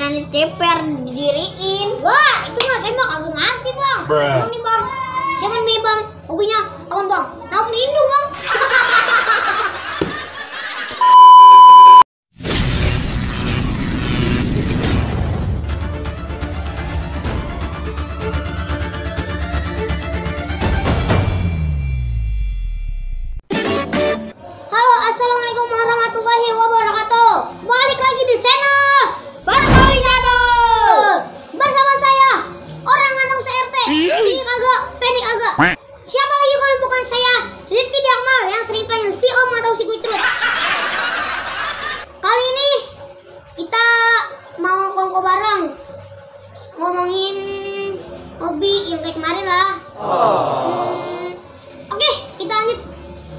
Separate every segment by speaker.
Speaker 1: makanannya ceper didiriin.
Speaker 2: Wah, itu mah saya mah kagak ngerti, Bang. Bang nih, Bang. Siapa nih, Bang? Hobinya apaan, Bang? Nauk di Indo, Bang. Halo, assalamualaikum warahmatullahi wabarakatuh. Balik lagi di channel Bang Channel bersama saya orang ganteng se-RT. Ini kagak, pendek agak. Siapa lagi kalau bukan saya, Rifki Diakmal yang sering panggil si Om atau si Kucrut. Kali ini kita mau kongko bareng ngomongin hobi yang kayak kemarin lah. Oke, kita lanjut.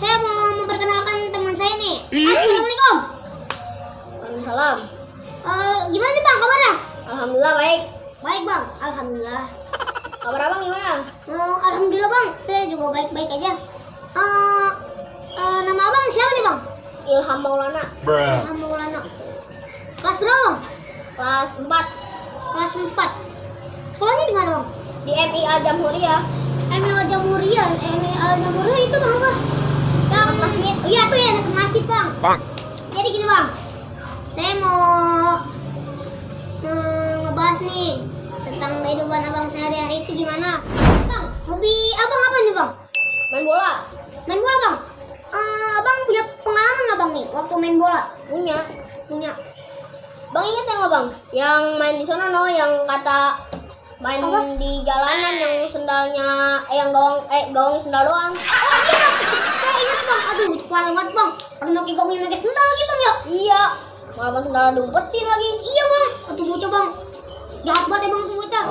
Speaker 2: Saya mau memperkenalkan teman saya nih. Assalamualaikum.
Speaker 1: Waalaikumsalam.
Speaker 2: Gimana nih Bang kabarnya?
Speaker 1: Alhamdulillah baik.
Speaker 2: Baik Bang, alhamdulillah.
Speaker 1: Kabar abang gimana?
Speaker 2: Alhamdulillah Bang, saya juga baik-baik aja. Nama Abang siapa nih Bang?
Speaker 1: Ilham Maulana.
Speaker 2: Ilham Maulana. Kelas berapa Bang?
Speaker 1: Kelas 4
Speaker 2: Kelas 4. Sekolahnya di mana Bang?
Speaker 1: di MIA Jamhuriyah.
Speaker 2: MIA Jamhuriyah. MIA Jamhuriyah itu Bang apa? Yang masjid. Iya tuh ya, dekat masjid Bang. Jadi gini Bang, saya mau ngebahas nih tentang kehidupan Abang sehari-hari itu gimana. Bang, hobi Abang apa nih Bang?
Speaker 1: Main bola.
Speaker 2: Main bola Bang. Abang punya pengalaman nggak Bang nih waktu main bola?
Speaker 1: Punya.
Speaker 2: Bang
Speaker 1: Ingat ya nggak bang? Yang main di sana no, yang kata main
Speaker 2: apa?
Speaker 1: di jalanan yang sendalnya, yang gawang sendal doang.
Speaker 2: Oh iya Bang, saya ingat Bang. Aduh, itu parah banget Bang. Pernah pakai gawang pakai sendal lagi Bang ya?
Speaker 1: Iya. Malah pas sendal diumpetin lagi.
Speaker 2: Iya Bang. Aduh bocah Bang. Jahat banget emang tuh bocah.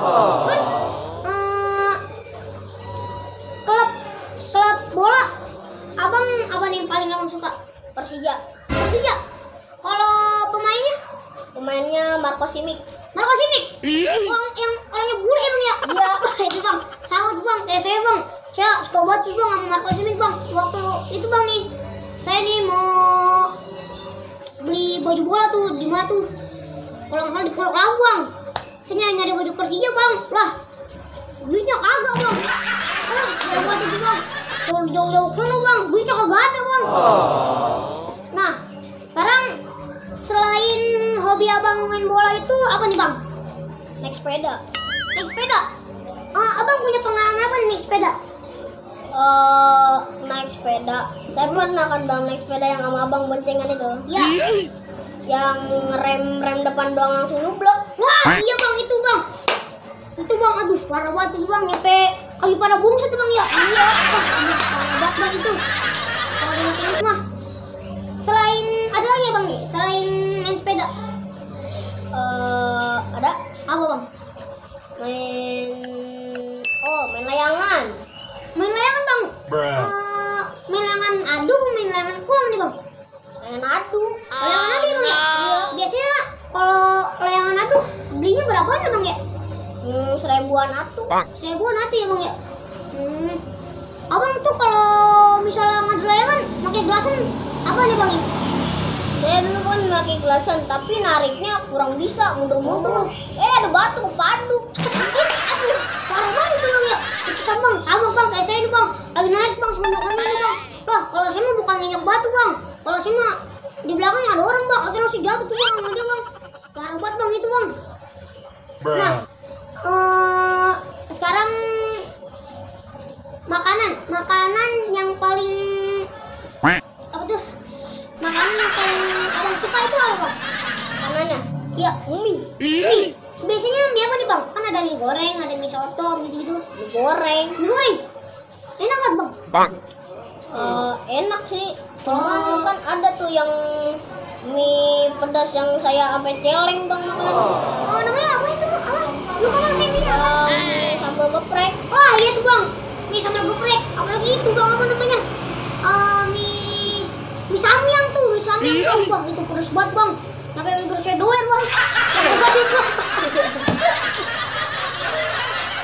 Speaker 2: Terus klub bola Abang apa nih yang paling Abang suka?
Speaker 1: Persija.
Speaker 2: Persija. Kalau
Speaker 1: Pemainnya Marco Simic.
Speaker 2: Marco Simic. Yang orangnya bule emang ya? Iya. Itu Bang. Sama tuh Bang. Kayak saya Bang. Saya suka banget sih Bang sama Marco Simic Bang. Waktu itu Bang nih, saya nih mau beli baju bola tuh di mana tuh? Kalau nggak salah di Pulau Labu Bang. Saya nyari baju Persija Bang. Lah, duitnya kagak Bang. Jauh banget itu Bang. Jauh-jauh ke sana Bang. Duitnya kagak ada Bang. Nah, sekarang selain hobi Abang main bola itu apa nih Bang?
Speaker 1: Naik sepeda.
Speaker 2: Naik sepeda? Abang punya pengalaman apa nih naik sepeda?
Speaker 1: Naik sepeda. Saya pernah kan bang naik sepeda yang sama abang boncengan itu.
Speaker 2: Iya.
Speaker 1: Yang rem depan doang langsung nublok.
Speaker 2: Wah, iya Bang itu Bang. Itu Bang, aduh parah banget itu Bang. Nyampe kaki pada bungsu tuh Bang ya. Iya. Parah banget Bang itu. Kalau ingat mah. Selain ada lagi ya Bang nih, selain main sepeda?
Speaker 1: Ada
Speaker 2: Apa Bang?
Speaker 1: Main layangan.
Speaker 2: Main layangan Bang. Main layangan adu, main layangan kuang nih Bang.
Speaker 1: Layangan adu.
Speaker 2: Layangan adu ya Bang ya? Biasanya kalau layangan adu belinya berapa aja Bang ya?
Speaker 1: 1000-an atu.
Speaker 2: 1000-an atu ya Bang ya? Abang tuh kalau misalnya ngadu layangan pakai gelasan apa nih Bang?
Speaker 1: Saya dulu kan pakai gelasan tapi nariknya kurang bisa, mundur-mundur. Ada batu kepaduk.
Speaker 2: Aduh, parah banget itu Bang ya. Itu sama Bang kayak saya nih Bang. Lagi naik Bang sebenarnya ini Bang. Lah, kalau saya mah bukan nginjak batu Bang. Kalau saya mah di belakang ada orang Bang. Akhirnya harus jatuh tuh Bang, ada Bang. Parah banget Bang itu Bang. Nah, sekarang makanan yang paling apa tuh? Makanan yang paling Abang suka itu apa Bang?
Speaker 1: Makanannya?
Speaker 2: Iya,
Speaker 1: Mie.
Speaker 2: Biasanya mie apa nih Bang? Kan ada mie goreng, ada mie soto gitu-gitu.
Speaker 1: Mie goreng.
Speaker 2: Mie goreng? Enak kan Bang?
Speaker 1: Enak sih. Kalau kan ada tuh yang mie pedas yang saya sampai celeng bang makan.
Speaker 2: Namanya apa itu? Lupa Bang saya mie.
Speaker 1: Mie sambal geprek.
Speaker 2: Wah iya tuh Bang, mie sambal geprek. Apalagi itu Bang apa namanya? Mie samyang tuh, Bang. Itu pedes banget Bang. Sampai bibir saya doer Bang. Sampai banget Bang.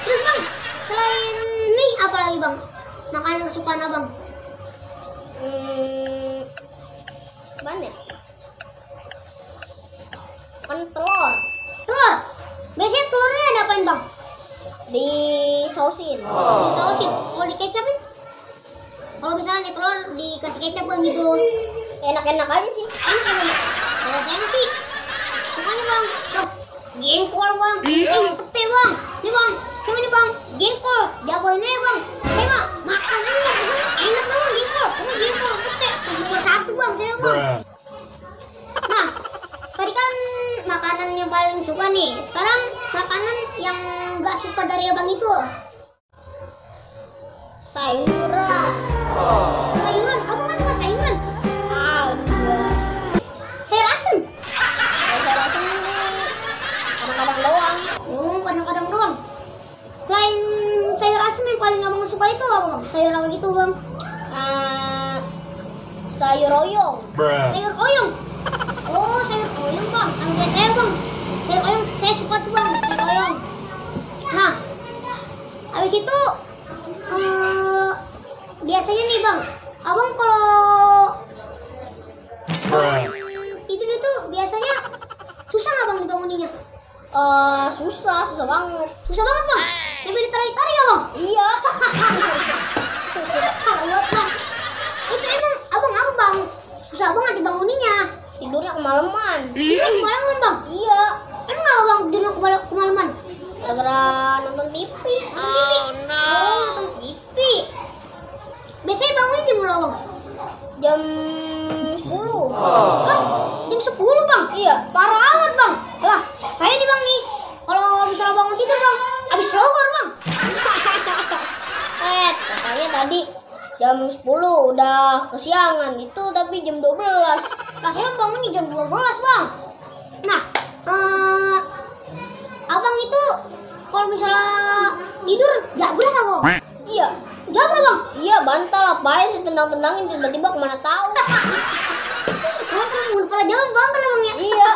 Speaker 2: Terus Bang, selain mie apa lagi Bang? Makanan kesukaan Abang?
Speaker 1: Mana? Kan telur.
Speaker 2: bang?
Speaker 1: Di sausin.
Speaker 2: Sausin. Kalau dikecapin? Kalau misalnya telur dikasih kecap bang gitu.
Speaker 1: Enak-enak aja sih.
Speaker 2: Enak kan bang? Kalau saya sih sukanya bang. Wah, jengkol bang. Pete bang. Nih bang, coba nih bang, jengkol. Diapain aja bang? Saya mah makan aja bang. Enak bang jengkol. Kamu jengkol pete. Nomor 1 bang saya bang. Nah, tadi kan makanan yang paling suka nih. Sekarang makanan yang gak suka dari abang itu.
Speaker 1: Sayuran.
Speaker 2: Sayuran, abang gak suka sayuran?
Speaker 1: Agak.
Speaker 2: Sayur asem?
Speaker 1: Saya rasa ini kadang-kadang doang.
Speaker 2: Kadang-kadang doang. Selain sayur asem yang paling abang suka itu apa bang? Sayur apa gitu bang?
Speaker 1: Sayur oyong.
Speaker 2: Sayur oyong. Oh, sayur oyong bang. Sama kayak saya bang. Sayur oyong saya suka tuh bang. Sayur oyong. Nah, habis itu biasanya nih bang, abang kalau tidur itu biasanya susah nggak bang dibanguninnya?
Speaker 1: Susah banget.
Speaker 2: Susah banget bang. Sampai ditarik-tarik ya bang?
Speaker 1: Iya.
Speaker 2: Buat bang. Itu emang abang apa bang? Susah banget dibanguninnya.
Speaker 1: Tidurnya kemalaman.
Speaker 2: Kemalaman bang?
Speaker 1: Iya.
Speaker 2: Emang apa bang tidurnya kemalaman?
Speaker 1: Gara-gara nonton TV.
Speaker 2: Nonton TV. Biasanya bangunnya jam berapa bang?
Speaker 1: Jam 10.
Speaker 2: Hah? Jam 10 bang?
Speaker 1: Iya.
Speaker 2: Parah amat bang. Lah, saya nih bang nih. Kalau misalnya bangun tidur bang, habis lohor bang.
Speaker 1: Katanya tadi jam 10 udah kesiangan itu, tapi jam 12.
Speaker 2: Lah saya bangunnya jam 12 bang. Nah, abang itu kalau misalnya tidur jabra nggak bang?
Speaker 1: Iya.
Speaker 2: Jabra bang?
Speaker 1: Iya, bantal apa aja sih tendang-tendangin, tiba-tiba kemana tahu.
Speaker 2: Udah pernah jawab bantal bang ya?
Speaker 1: Iya.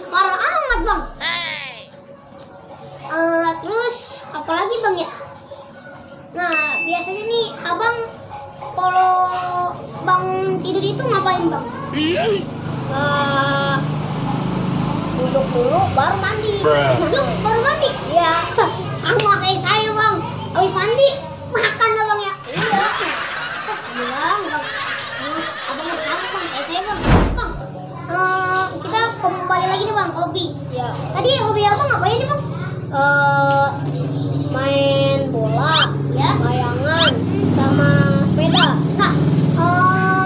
Speaker 2: Parah amat bang. Terus apalagi bang ya? Nah biasanya nih abang kalau bang tidur itu ngapain bang?
Speaker 1: Duduk dulu baru mandi.
Speaker 2: Duduk baru mandi?
Speaker 1: Iya.
Speaker 2: Sama kayak saya bang. Habis mandi makan lah bang ya?
Speaker 1: Iya.
Speaker 2: Bilang bang. Abang yang sama bang kayak saya bang. Bang, kita kembali lagi nih bang, hobi.
Speaker 1: Iya.
Speaker 2: Tadi hobi abang ngapain nih bang?
Speaker 1: Main bola,
Speaker 2: Ya.
Speaker 1: layangan, sama sepeda.
Speaker 2: Nah,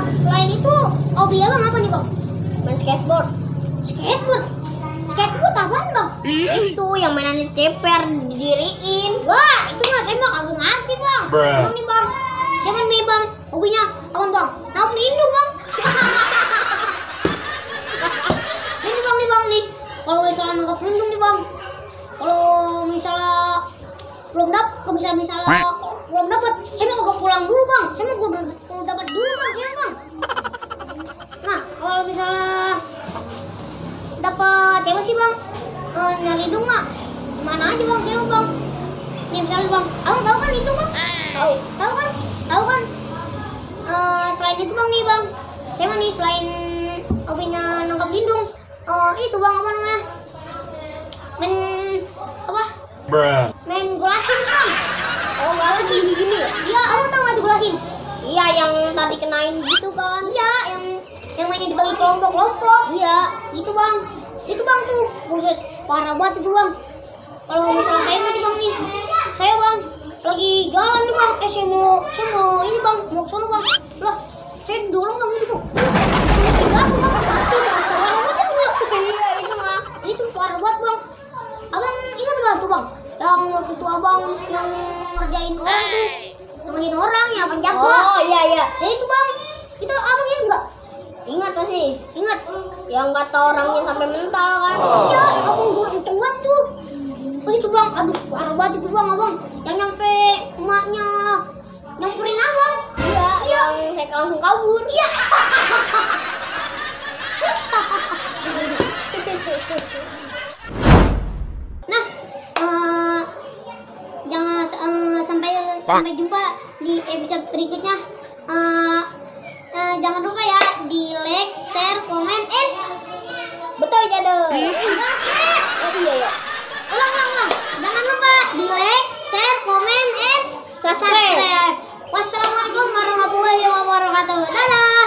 Speaker 2: selain itu hobi abang apa nih bang?
Speaker 1: Main skateboard.
Speaker 2: Skateboard. Skateboard apaan bang?
Speaker 1: Itu yang mainannya ceper didiriin.
Speaker 2: Wah, itu mah saya mah kagak ngerti bang. Emang nih bang, jangan nih bang, hobinya apaan bang? Naik lindu bang. Nih bang nih. Kalau misalnya nggak beruntung nih bang, kalau misalnya belum dapat, saya mau kagak pulang dulu bang. Saya mau kudu dapat dulu bang, saya bang. Nah, kalau misalnya dapat cewek sih bang, nyari hidung mah mana aja bang, saya bang. Nih misalnya bang, abang tahu kan hidung bang? Tahu kan? Selain itu bang nih bang, saya mah nih selain hobinya nangkap lindung, itu bang apa namanya? Main gulasin bang.
Speaker 1: Oh, masih gini-gini ya?
Speaker 2: Iya, abang tahu nggak tuh gulasin?
Speaker 1: Iya, yang tadi kenain gitu kan.
Speaker 2: Iya, yang mainnya dibagi kelompok-kelompok.
Speaker 1: Iya.
Speaker 2: Itu bang tuh, buset, parah banget itu bang. Kalau misalnya saya mati bang nih, saya bang lagi jalan nih bang, saya mau ini bang, mau ke sana bang. Lah, saya dorong bang itu bang. Parah banget itu bang. Iya itu bang, itu parah banget bang. Abang ingat bang tuh bang, yang waktu itu abang yang ngerjain orang tuh, ngerjain orang yang abang jago.
Speaker 1: Oh iya.
Speaker 2: Ya itu bang, itu abang ingat nggak?
Speaker 1: Ingat gak sih?
Speaker 2: Ingat.
Speaker 1: Yang kata orangnya sampai mental kan?
Speaker 2: Iya, abang gue kenceng banget tuh. Oh itu bang, aduh parah banget itu bang abang. Yang nyampe emaknya nyamperin abang.
Speaker 1: Iya, yang saya langsung kabur.
Speaker 2: Iya. Nah, jangan sampai jumpa di episode berikutnya. Jangan lupa ya di like, share, komen,
Speaker 1: Betul jadul.
Speaker 2: subscribe.
Speaker 1: Oh iya ya.
Speaker 2: Ulang.
Speaker 1: subscribe.
Speaker 2: Wassalamualaikum warahmatullahi wabarakatuh. Dadah.